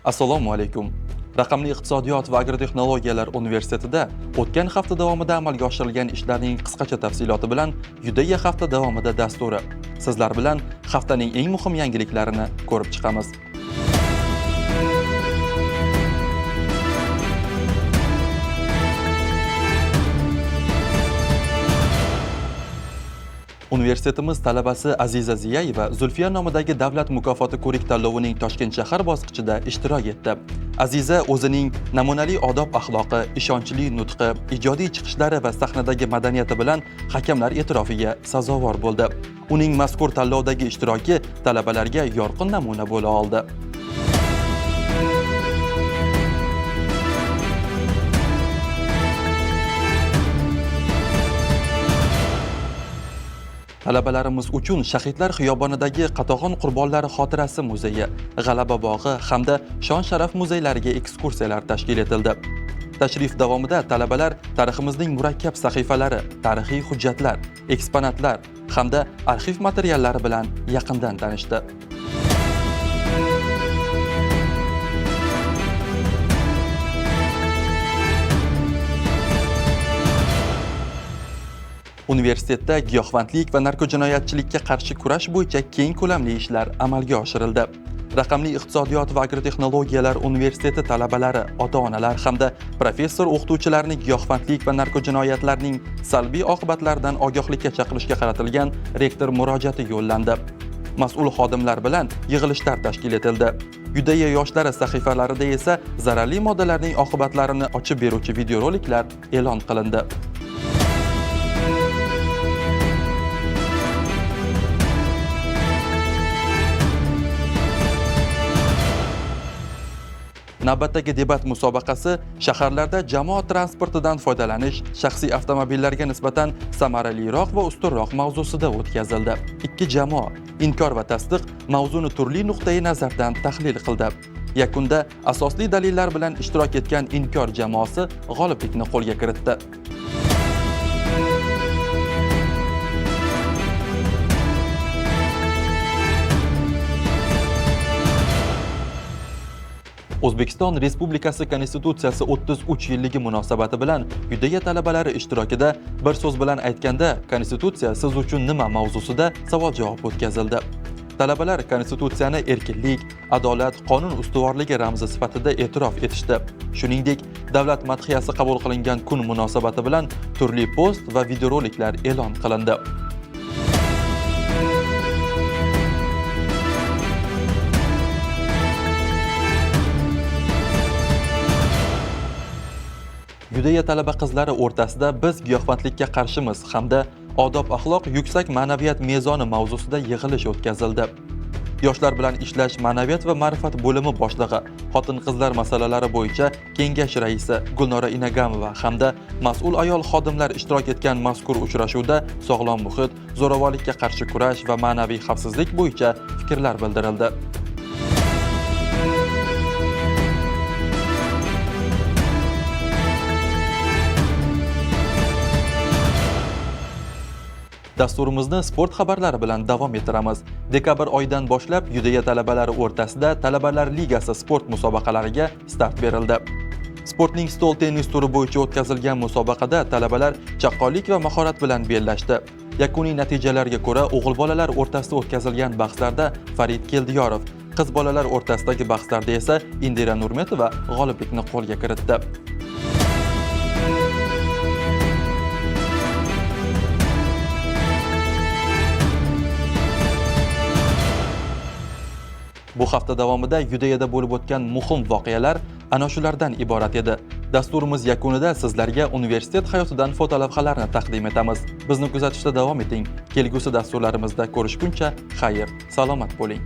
Assalomu alaykum. Raqamli iqtisodiyot va agrotexnologiyalar universitetida o'tgan hafta davomida amalga oshirilgan ishlarning qisqacha tafsiloti bilan Yudeya hafta davomida dasturi. Sizlar bilan haftaning eng muhim yangiliklarini ko'rib chiqamiz. Universitetimiz talabasi Aziza Ziyayeva Zulfiya nomidagi davlat mukofoti ko'rik tanlovining Toshkent shahar bosqichida ishtirok etdi. Aziza o'zining namunali odob-axloqi, ishonchli nutqi, ijodiy chiqishlari va sahnadagi madaniyati bilan hakamlar e'tirofiga sazovor bo'ldi. Uning mazkur tanlovdagi ishtiroki talabalarga yorqin namuna bo'la oldi. Talabalarimiz uchun Shahidlar xiyobonidagi Qatag'on qurbonlari xotirasi muzeyi, G'alaba bog'i hamda Shon-sharaf muzeylariga ekskursiyalar tashkil etildi. Tashrif davomida talabalar tariximizning murakkab sahifalari, tarixiy hujjatlar, eksponatlar hamda arxiv materiallari bilan yaqindan tanishdi. Universitetda giyohvandlik va narkojinoyatchilikka qarshi kurash bo'yicha keng ko'lamli ishlar amalga oshirildi. Raqamli iqtisodiyot va agrotexnologiyalar universiteti talabalari, ota-onalar hamda professor o'qituvchilarni giyohvandlik va narkojinoyatlarning salbiy oqibatlaridan ogohlikka chaqirishga qaratilgan rektor murojaati yo'llandi. Mas'ul xodimlar bilan yig'ilishlar tashkil etildi. Yudeya yoshlari sahifalarida esa zararli moddalarning oqibatlarini ochib beruvchi videoroliklar e'lon qilindi. Navbatdagi debat musobaqasi shaharlarda jamoat transportidan foydalanish shaxsiy avtomobillarga nisbatan samaraliroq va ustunroq mavzusida o'tkazildi. Ikki jamoa inkor va tasdiq mavzuni turli nuqtai nazardan tahlil qildi. Yakunda asosli dalillar bilan ishtirok etgan inkor jamoasi g'oliblikni qo'lga kiritdi. O'zbekiston Respublikasi Konstitutsiyasi 33 yilligi munosabati bilan Yudeya talabalari ishtirokida bir so'z bilan aytganda Konstitutsiya siz uchun nima mavzusida savol-javob o'tkazildi. Talabalar Konstitutsiyani erkinlik, adolat, qonun ustuvorligi ramzi sifatida e'tirof etishdi. Shuningdek, davlat madhiyasi qabul qilingan kun munosabati bilan turli post va videoroliklar e'lon qilindi. Yudeya talaba qizlari o'rtasida biz giyohvandlikka qarshimiz hamda odob-axloq yuksak ma'naviyat mezoni mavzusida yig'ilish o'tkazildi. Yoshlar bilan ishlash ma'naviyat va ma'rifat bo'limi boshlig'i, xotin-qizlar masalalari bo'yicha kengash raisi Gulnora Inagamova hamda mas'ul ayol xodimlar ishtirok etgan mazkur uchrashuvda sog'lom muhit, zo'ravonlikka qarshi kurash va ma'naviy xavfsizlik bo'yicha fikrlar bildirildi. Dasturimizni sport xabarlari bilan davom ettiramiz. Dekabr oyidan boshlab Yudeya talabalari o'rtasida Talabalar ligasi sport musobaqalariga start berildi. Sportning stol tennis turi bo'yicha o'tkazilgan musobaqada talabalar chaqqonlik va mahorat bilan bellashdi. Yakuniy natijalarga ko'ra o'g'il bolalar o'rtasida o'tkazilgan bahslarda Farid Keldiyorov, qiz bolalar o'rtasidagi bahslarda esa Indira Nurmetova g'oliblikni qo'lga kiritdi. Bu hafta davomida Yudeyada bo'lib o'tgan muhim voqealar ana shulardan iborat edi. Dasturimiz yakunida sizlarga universitet hayotidan fotolavhalarni taqdim etamiz. Bizni kuzatishda davom eting. Kelgusi dasturlarimizda ko'rishguncha xayr, salomat bo'ling.